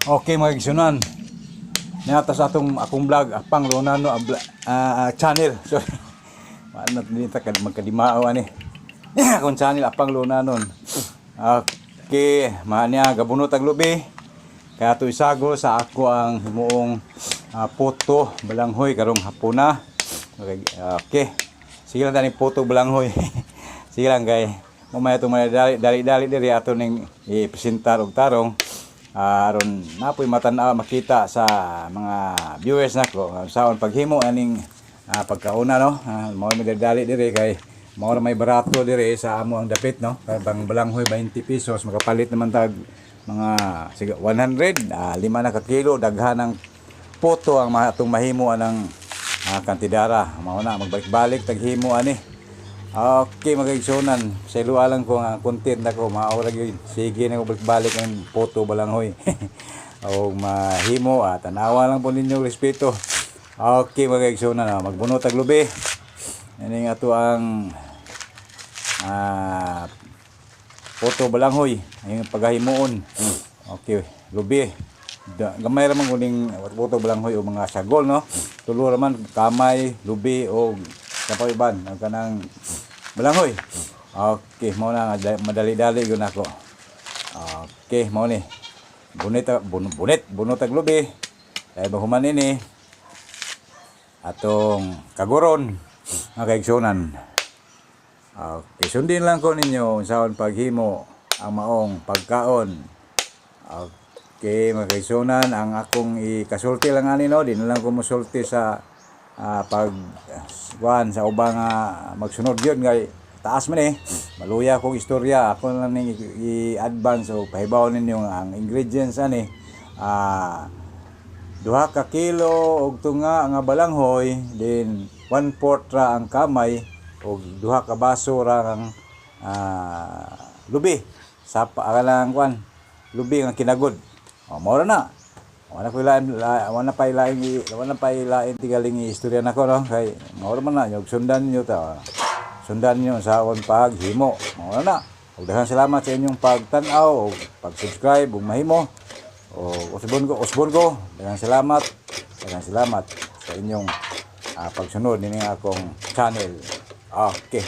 Okay, mga igsunan. Niata sa atong akong vlog, Apang Lunano channel. Sorry. Maano din ta magkadimao ani. Akong channel, Apang Lunanon. Okay, maa niya gabunot ang lubi. Kaya ato isago sa ako ang himuong puto balanghoy karong hapuna. Okay, okay. Sige lang tani puto balanghoy. Sige lang kay mamaya itong mga dali-dali diri ato ning ipresentar og tarong aron napoy matan-aw, makita sa mga viewers nako saon paghimo aning pagkauna, no. Mao may dali diri kay mao ra may barato diri sa amo ang dapit, no. Kay bang balanghoy 20 pesos, makapalit naman tag mga sige 100, 5 na ka kilo, daghan ang puto ang atong mahimo anang kantidara. Mao na magbalik-balik taghimo ani. Okay, mga igsunan, sa lang ko nga content nako, mao ra gyud. Sige na ko balik-balik ang puto balanghoy. O mahimo at tanawa lang po ninyo, respeto. Okay, mga igsunan, magbunot tag lubi. Ini nga to ang puto balanghoy, ang pagahimuon. Okay, lubi. Gamay ra man kuning puto balanghoy o mga sagol, no. Tulo ra man, kamay, lubi o kapaiban ang kanang balanghoy. Okay, mao na nga madali-dali gyud nako. Okay, mao ni. Bunit bunit bunot ag lubi. Dahil mahuman ini atong kaguron, mga kaigsunan. Okay, sundin lang ko ninyo unsaon paghimo ang maong pagkaon. Okay, mga kaigsunan, ang akong ikasulti lang ani, no, di na lang ko mosulti sa pag kuan sa ubang magsunod yun kay taas man eh. Maluya akong istorya, ako lang ning i-advance o pahibaw ninyo nga ang ingredients ani 2 ka kilo og tunga nga balanghoy, then 1/4 ra ang kamay og 2 ka baso ra ang lubi sa lang kuan lubi nga kinagod. O mao ra na, wala ko ilain, wala pa ilain, wala pa ilain tigaling istorya nako, no, kay mao ra man na. Yung sundan niyo ta, sundan niyo sa akong paghimo, mao ra na. Ug daghang salamat sa inyong pagtan-aw o pag-subscribe ug mahimo o usbon ko, usbon ko. Daghang salamat, daghang salamat sa inyong pagsunod nining akong channel. Okay.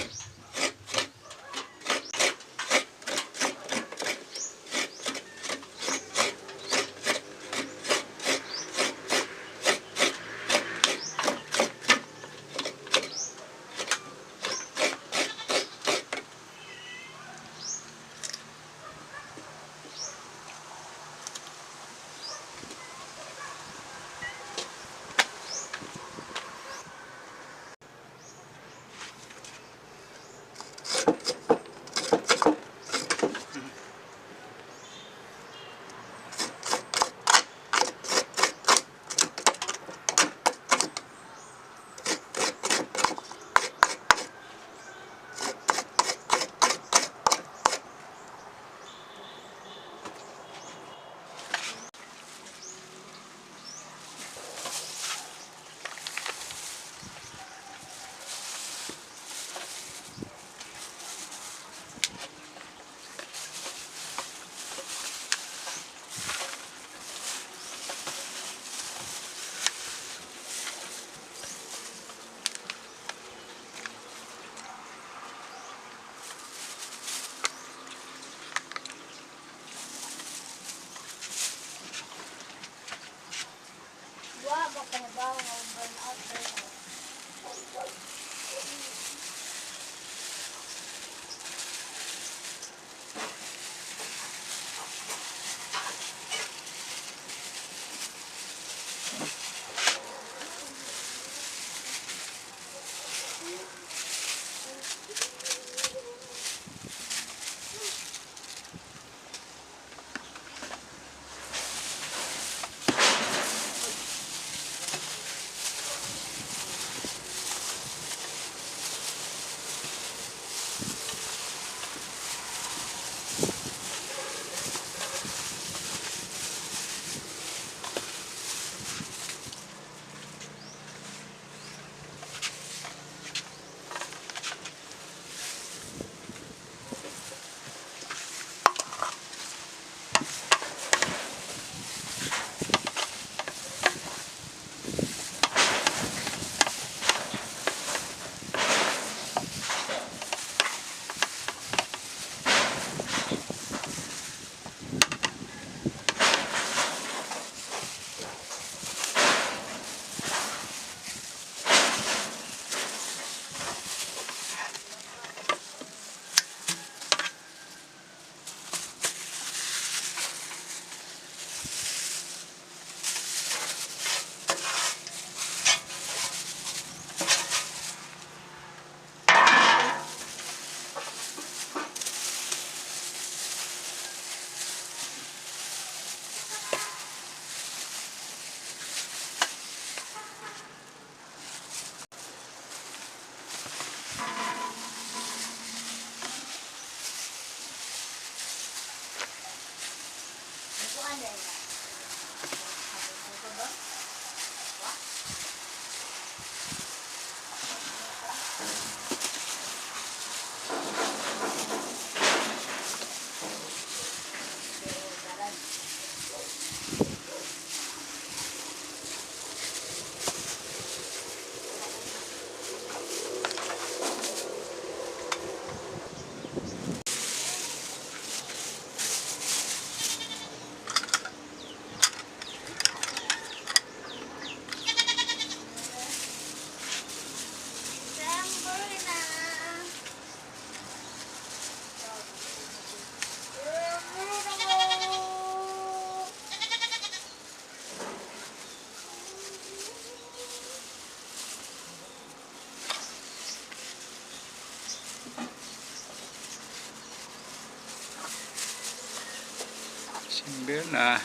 December na.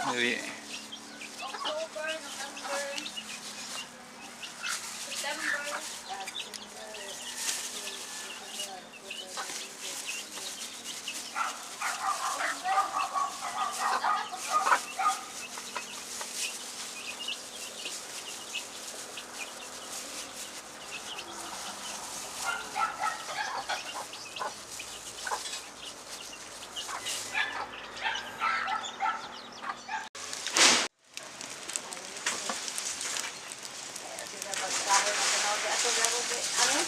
Dali. October, November, September. Ano?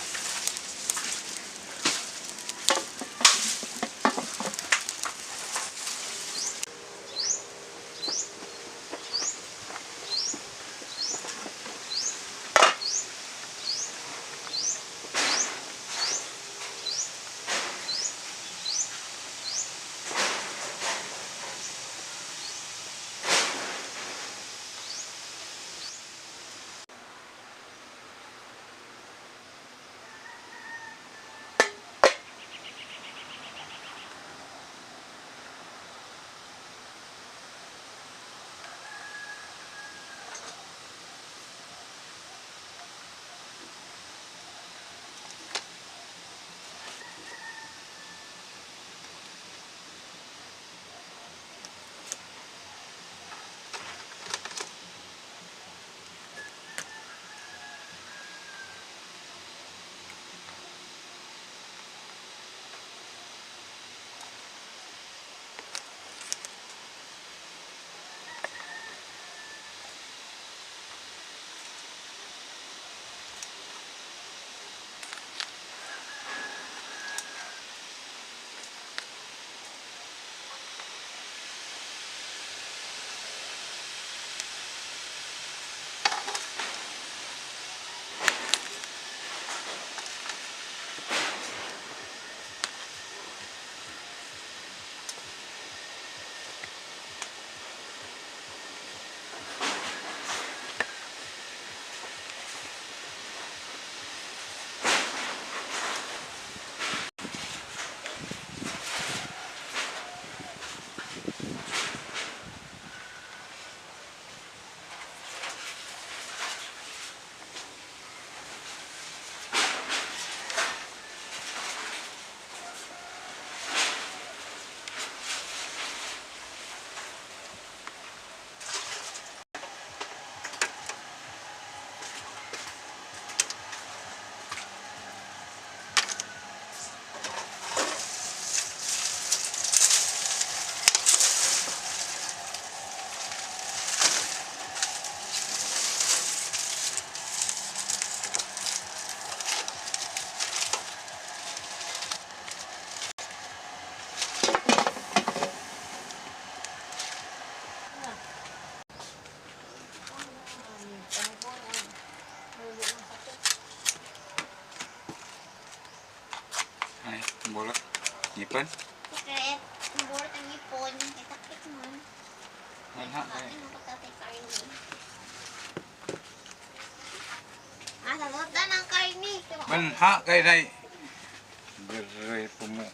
Ay, bola. Ngipon. Sakit. Ang burat ang ipon. Ay, sakit man. Wala. Ay. Ano ko tatay karne? Ah, sagot na ng karne. Manha kay day. Dire po mo.